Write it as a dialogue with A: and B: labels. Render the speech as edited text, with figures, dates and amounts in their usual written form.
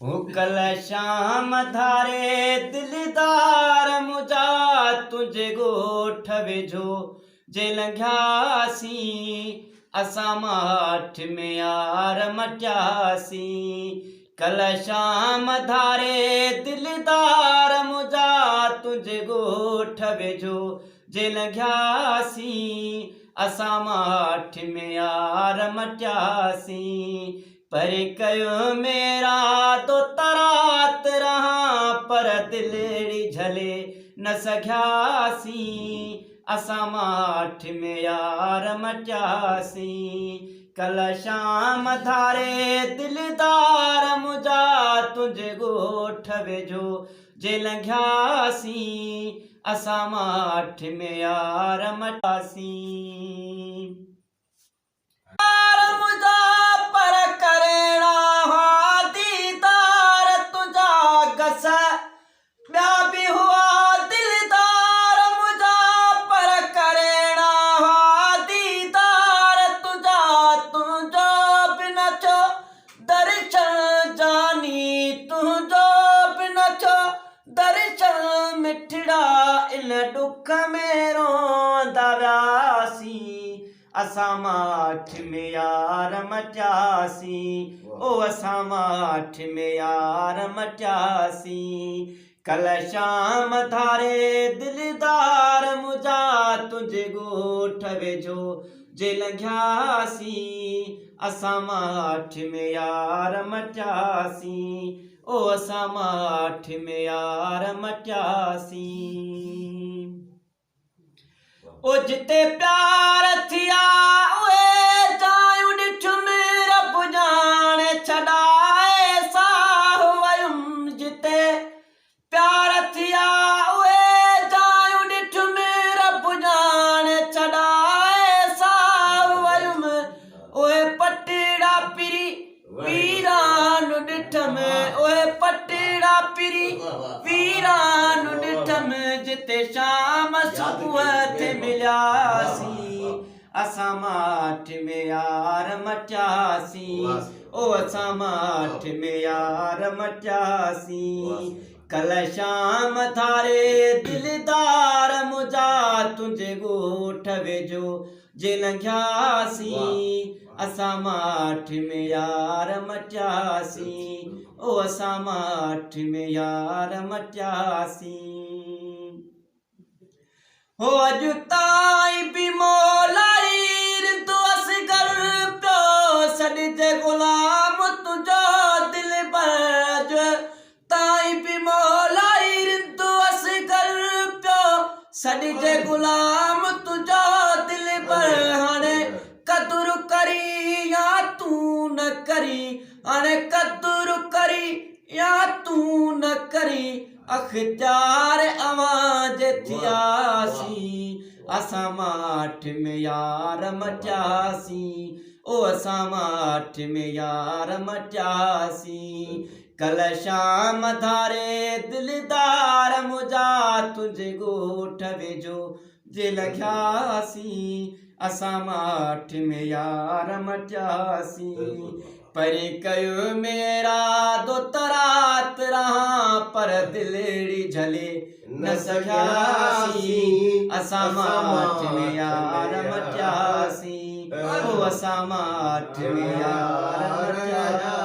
A: هو ڪلهه شام ڌاري دلدار منهنجا تنهنجي ڳوٺ ويجهو جي لنگهياسين اسان ماٺ ۾ يار مٽياسين ڪلهه شام ڌاري دلدار منهنجا تنهنجي ڳوٺ ويجهو جي لنگهياسين اسان ماٺ ۾ يار مٽياسين پري ڪيو ميرا تو ترات رهان پر دلڙي جهلي نه سگهياسين اسان ماٺ ۾ يار مٽياسين ڪلهه شام ڌاري دلدار منهنجا تنهنجي ڳوٺ ويجهو جي لنگهياسين اسان ماٺ ۾ يار مٽياسين. يار منهنجا پر ڪرڻا هئا ديدار تنهنجا گس ٻيا به هئا دلدار منهنجا پر ڪرڻا هئا ديدار تنهنجا تنهنجو به نه ٿيو درشن جاني تنهنجو به نه ٿيو درشن مٺڙا ان ڏک ۾ روئندا وياسين اسان ماٺ ۾ يار مٽياسين او اسان ماٺ ۾ يار مٽياسين ڪلهه شام ڌاري دلدار منهنجا تنهنجي ڳوٺ ويجهو جي لنگهياسين اسان ماٺ ۾ يار مٽياسين او اسان ماٺ ۾ يار مٽياسين. او جتي پيار ٿيا اهي جايون ڏٺم رب ڄاڻي ڇڏائي ساهه ويم جتي پيار ٿيا اهي جايون ڏٺم رب ڄاڻي ڇڏائي ساهه ويم اهي پٽڙا پري ويران ڏٺم اهي پٽڙا پري ويران ڏٺم جتي شام صبح ٿي ملياسين اسان ماٺ ۾ يار مٽياسين او اسان ماٺ ۾ يار مٽياسين ڪلهه شام ڌاري دلدار منهنجا تنهنجي ڳوٺ ويجهو جي لنگهياسين اسان ماٺ ۾ يار مٽياسين او اسان ماٺ ۾ يار مٽياسين هو اڄ تائين به مولائي رندو اصغر پيو سڏجي غلام تنهنجو دلبر اڄ تائين به مولائي رندو اصغر پيو سڏجي غلام تنهنجو دلبر هاڻي قدر ڪرين يا تون نه ڪرين هاڻي قدر ڪرين يا تون نه ڪرين اختيار اوهان جي ٿياسين اسان ماٺ ۾ يار مٽياسين او اسان ماٺ ۾ يار مٽياسين ڪلهه شام ڌاري دلدار منهنجا تنهنجي ڳوٺ ويجهو جي لنگهياسين اسان ماٺ ۾ يار مٽياسين پرين ڪيو ميرادو ته رات رهان پر دلڙي جهلي نه سگهياسين اسان ماٺ ۾ يار مٽياسين او اسان ماٺ ۾ يار مٽياسين.